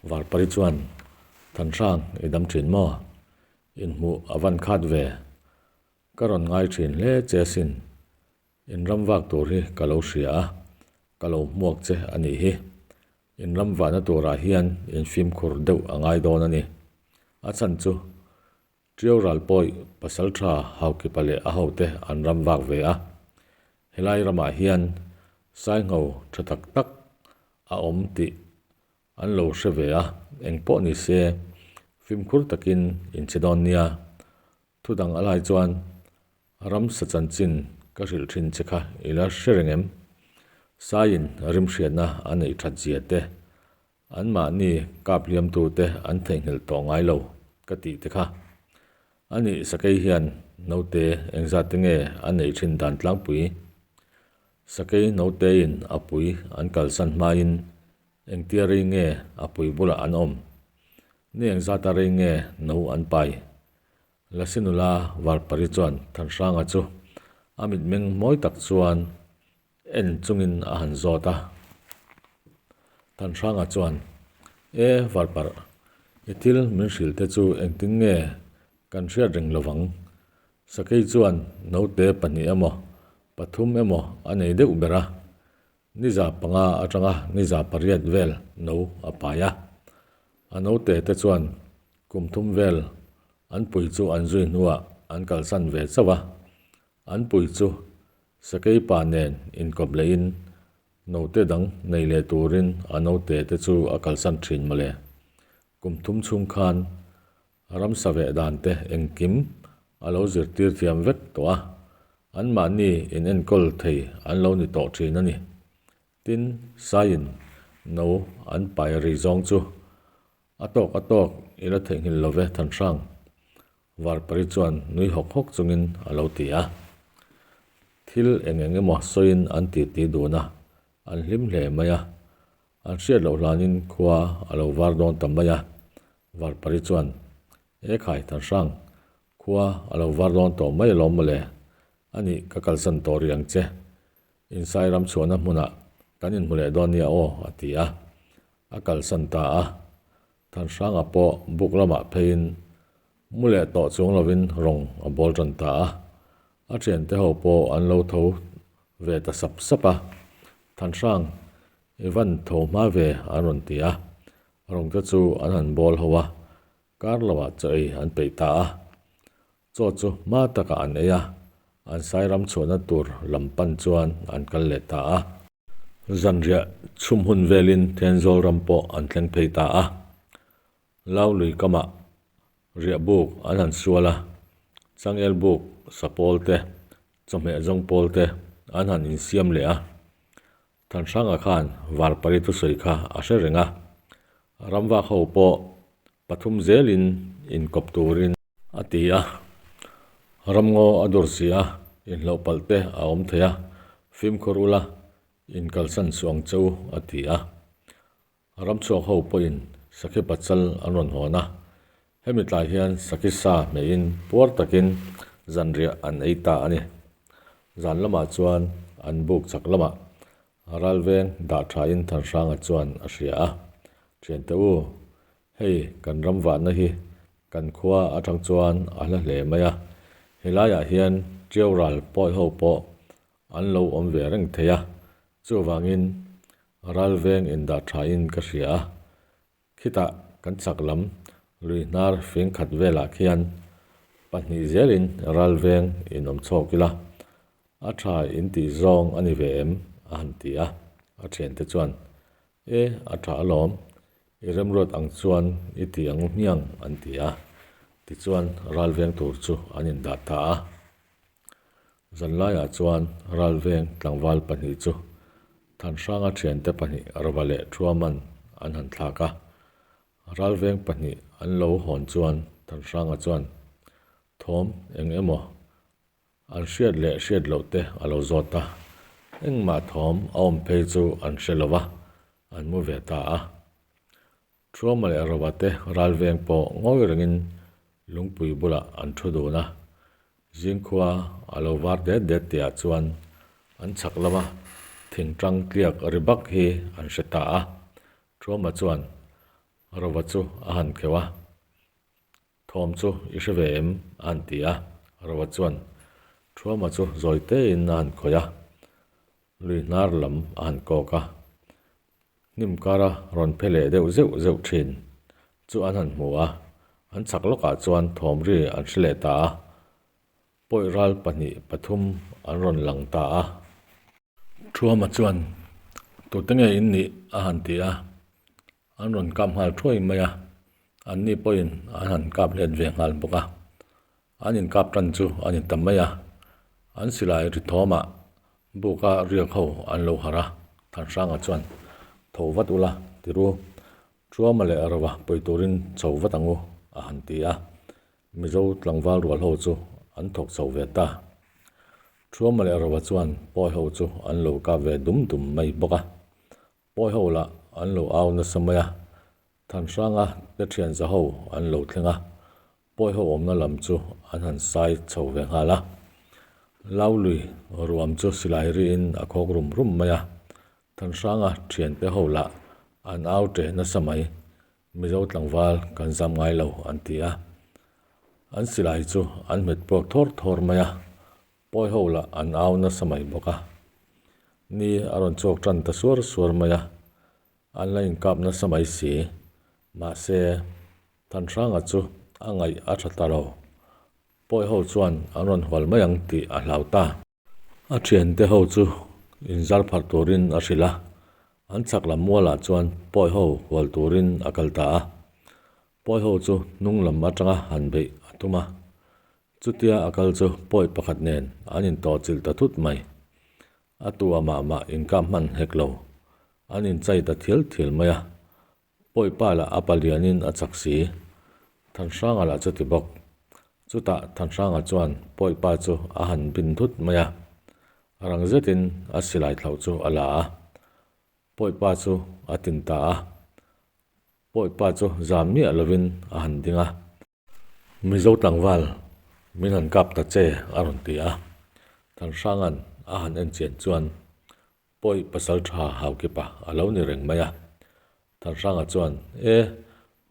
Varpari chuan, Thanhrang i dam thin maw? Inhmuh a van khat ve. Ka rawn ngai thin hle che asin. In ram vak tur hi ka lo hria a, ka lo hmuak che a nih hi. In ram vahna turah hian in fimkhur deuh a ngai dawn a ni. A chhan chu Ṭiau ral pawih pasal tha Haukipa leh a hote an ram vak ve a. Helai ramah hian Saingho tha tak tak a awm tih an lo hre ve a, engpawh ni se fimkhur takin in che dawn nia. Thu dang a lai chuan ramsa chanchin ka hrilh thin che kha i la hre reng em? Saiin rimhriatna a neih that zia te, anmahni kap hliamtu te an theihnghilh tawh ngai lo ka tih te kha. Anih sakei hian naute engzat te nge a neih thin dan tlangpui? Sakei nautein a pui an kalsan hmain engtia rei nge a pui bulah an awm? Ni engzata rei nge no an pai? Lasi nula Varpari chuan Thanhranga chu a mitmeng mawi tak chuan en chungin a han zawt a. Thanhranga chuan, E Varpar, i thil min hrilh te chu engtin nge kan hriat reng lovang? Sakei chuan naute pahnih emaw pathum emaw a nei deuh ber a. Ni 5 atanga ni 8 vel no a pai a. A note te chuan kum thum vel an pui chu an zui hnuah an kalsan ve chauh a. An pui chu sakei pa nen inkawp lehin note dang nei leh turin a note te chu a kalsan thin mawle. Kum thum chhung khan ramsa veh dan te engkim a lo zirtir thiam vek tawh a, anmahni inenkawl thei an lo ni tawh thin a ni. Tin, Saiin no an pai ri zawng chu a tawk a tawk i la theihnghilh lo ve Thanhrang. Varpari chuan nui hawk hawk chungin a lo ti a. Thil eng eng emaw sawiin an titi dun a, an hlim hle mai a. An hriat loh hlanin khua a lo var dawn ta mai a. Varpari chuan, E khai Thanhrang, khua a lo var dawn tawh mai alawm mawle, a nih ka kalsan tawh rih ang che. Insai ram chhuahna hmunah kan inhmu leh dawn nia aw, a ti a. A kalsan ta a. Thanhranga pawh buk lamah pheiin mu leh tawh chuang lovin rawng a bawl tan ta a. A thiante ho pawh an lo tho ve ta sap sap a. Thanhrang, i van tho hma ve an rawn ti a. Rawng te chu an han bawl ho a, kar loah chaw ei an peih ta a. Chaw chu hma takah an ei a, an sairam chhuahna tur lam pan chuan an kal leh ta a. Zanriah chhum hun velin Thenzawl ram pawh an thleng phei ta a. Lau lui kamah riah buk an han sual a, changel buk sa pawl te, chawhmeh zawng pawl te an han insiam leh a. Thanhranga khan Varpari thusawi kha a hre reng a, ramvak ho pawh pathum zelin inkawp turin a ti a, ramngaw a dur si a, inhloh palh te a awm thei a, fimkhur ula inkalsan suh ang che u a ti a. Ramchhuak ho pawhin sakhi pachal an rawn hawn a, hemi tlai hian sakhi sa hmeihin puar takin zanriah an ei ta a ni. Zan lamah chuan an buk chak lamah ralveng dah thain Thanhranga chuan a hria a, Thiante u, hei kan ram vahna hi kan khua atang chuan a hla hle mai a, helaiah hian Tiau ral pawi ho pawh an lo awm ve reng thei a, chuvangin Ralveng indah thain ka hria a, khitah kan chak lam lui hnar fing khat velah khian pahnih zelin ralveng in awm chhawk ila, a tha in tih zawng a ni ve em? a han ti a, a thiante chuan, E, a tha alawm, i remruat ang chuan i ti ang u hmiang an ti a, tichuan ralveng tur chu an indah ta a. Zanlaiah chuan ralveng tlangval pahnih chu Thanhranga thiante pahnih Rava leh Thuaman an han thlak a. Ralveng pahnih an lo hawn chuan Thanhranga chuan thawm eng emaw an hriat leh hriat loh te a lo zawt a, engmah thawm a awm phei chu an hre lo va, an mu ve ta a. Thuama leh Rova te ralveng pawh ngawi rengin lungpui bulah an thu dun a, zingkhua a lo var det det tihah chuan an chhak lama thingtang tliak ri bak hi an hre ta a. Thuama chuan Rova chu a han kheuh a, Thawm chu i hre ve em? a han ti a. Rova chuan Thuama chu zawi tein a han khawih a, lui hnar lam a han kawk a. Hnim kara rawn phe leh deuh zeuh zeuh thin chu an han hmu a, an chhak lawkah chuan thawm ri an hre leh ta a, pawih ral pahnih pathum an rawn lang ta a. Thuama chuan, Tute nge in nih? a han ti a, an rawn kap nghal thuai mai a, anni pawhin an han kap let ve nghal bawk a. An inkap tan chu a ni ta mai a, an silai ri thawmah buka riak ho an lo harh a, Thanhranga chuan, Tho vat ula, ti ru, Thuama leh Rova pawi turin chho vat ang u, a han ti a, Mizo tlangval rual ho chu an thawk chho ve ta. Thuama leh Rova chuan pawi ho chu an lo kap ve dum dum mai bawk a, Pawi ho lah an lo au nasa mai a, Thanhranga te thian za ho an lo thleng a, pawi ho awmna lam chu an han sai chho ve nghal a. Laului ruam chu silai riin a khawk rum rum mai a, Thanhranga thiante ho lah an au teh nasa mai, Mizo tlangval kan zam ngai lo an ti a. An silai chu an hmet puak thawr thawr mai a, Pawi ho lah an au nasa mai bawk a. Ni a rawn chhuak tan ta suar suar mai a, an la inkap nasa mai si. Mahse, Thanhranga chu a ngaih a tha ta lo. Pawi ho chuan an rawn hual mai ang tih a hlau ta. A thiante ho chu inzar pharh turin a hrilh a, an chhak lam mualah chuan pawi ho hual turin a kal ta a. Pawi ho chu hnung lam atanga han beih a tum a, chutia a kal chu pawi pakhat nen an intawhchilh ta thut mai. A tu a mah mah inkap hman hek lo, an inchai ta thial thial mai a. Pawi pa lah a palianin a chak si. Thanhranga lah chu ti bawk. Chutah Thanhranga chuan Pawi pa chu a han bin thut mai a. Rang zetin a silai thlauh chu a la a. Pawi pa chu a tin ta a. Pawi pa chu zam miah lovin a han ding a. Mizo tlangval, min han kap ta che, a rawn ti a. Thanhranga'n a han en chian chuan Pawi pasal tha Haukipa a lo ni reng mai a. Thanhranga chuan, E,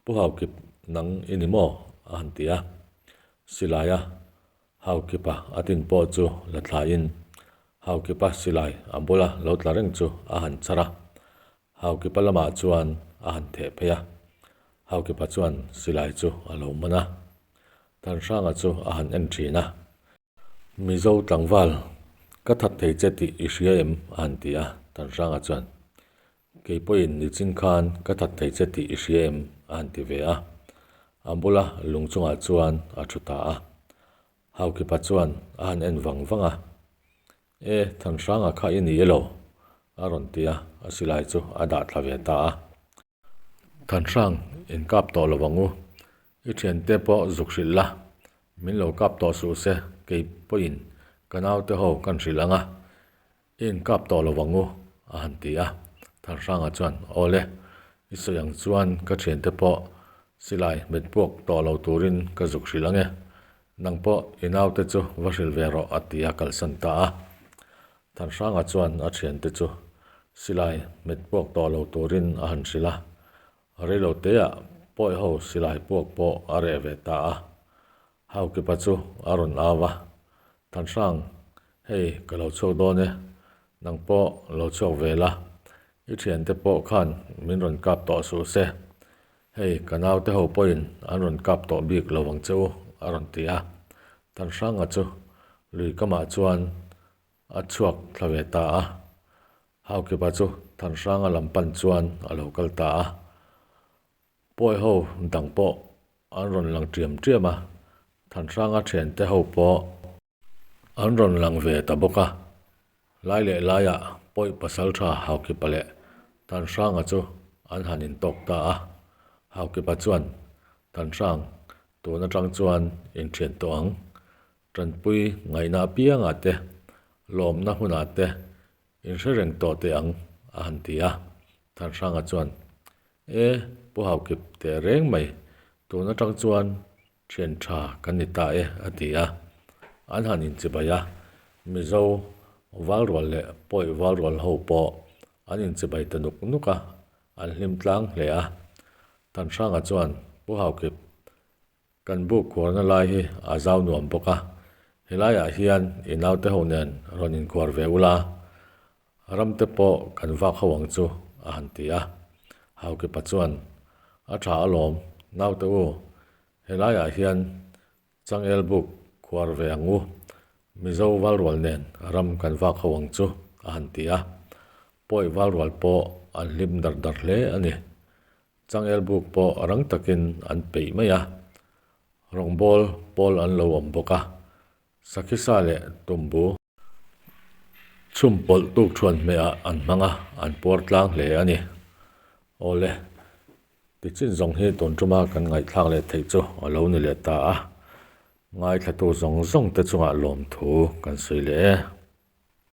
Pu Haukip, nang i ni maw? a han ti a. Silaia Haukipa a tin pawh chu la thlaiin Haukipa silai a bula lo tla reng chu a han char a. Haukipa lamah chuan a han theh phei a, Haukipa chuan silai chu a lo man a, Thanhranga chu a han en thin a. Mizo tlangval, ka that thei che tih i hria em? a han ti a, Thanhranga chuan, Kei pawhin nichin khan ka that thei che tih i hria em? a han ti ve a, a bula lung chungah chuan a thu ta a. Haukipa chuan a han en vang vang a, E, Thanhranga kha i ni elo? a rawn ti a, a silai chu a dah thla ve ta a. Thanhrang, in kap tawh lo ang u. I thiante pawh zuk hrilh la, min lo kap tawh suh se, kei pawhin ka naute ho kan hrilh ang a, i inkap tawh lo ang u, a han ti a. Thanhranga chuan, Awle, i sawi ang chuan ka thiante pawh silai hmet puak tawh lo turin ka zuk hrilh ang e, Nang pawh i naute chu va hrilh ve rawh a ti a kalsan ta a. Thanhranga chuan a thiante chu silai hmet puak tawh lo turin a han hrilh a. Reilo teah pawi ho silai puak pawh a reh ve ta a. Haukipa chu a rawn au a, Thanhrang, hei ka lo chhuak dawn e, nang pawh lo chhuak ve la, i thiante pawh khan min rawn kap tawh suh se, Hei, ka naute ho pawhin an rawn kap tawh bik lo ang che u, a rawn ti a. Thanhranga chu lui kamah chuan a chhuak thla ve ta a. Haukipa chu Thanhranga lam pan chuan a lo kal ta a. Pawi ho dang pawh an rawn lang ṭiam ṭiam a, Thanhranga ṭhiante ho pawh An rawn lang ve ta bawk a, lai leh laiah Pawih Pasalṭha Haukipa leh Thanhranga chu an han intawk ta a. Haukipa chuan, Thanhrang, tun atang chuan inthian tawh ang. Tanpui ngaihna apiangah te, lawmna hunah te inhre reng tawh teh ang, a han ti a. Thanhranga chuan, E, Pu Haukip teh reng mai, tun atang chuan Thian tha kan ni ta e, a ti a. An han inchibai a, Mizo valrual leh Pawi valrual ho pawh an inchibai ta nuk nuk a, an hlim tlang hle a. Thanhranga chuan, Pu Haukip, kan buk khuarna lai hi a zau nuam bawk a, helaiah hian i naute ho nen rawn inkhuar ve ula, Ramte pawh kan vak ho ang chu, a han ti a. Haukipa chuan, A tha alawm, naute u, helaiah hian changel buk khuar ve ang u, Mizo valrual nen ram kan vak ho ang chu, a han ti a. Pawi valrual pawh an hlim dar dar hle a ni. Changel buk pawh rang takin an peih mai a. Rawngbâwl pawl an lo awm bawk a. Sakhisa leh tumbu. Chhum pawlh tuk thuan hmehah an hmang a, an puar tlang hle a ni. Awle, tichin zawng hi tun tuma kan ngaihthlak leh theih chu a lo ni leh ta a, ngaithlatu zawng zawng te chungah lawmthu kan sawi leh e.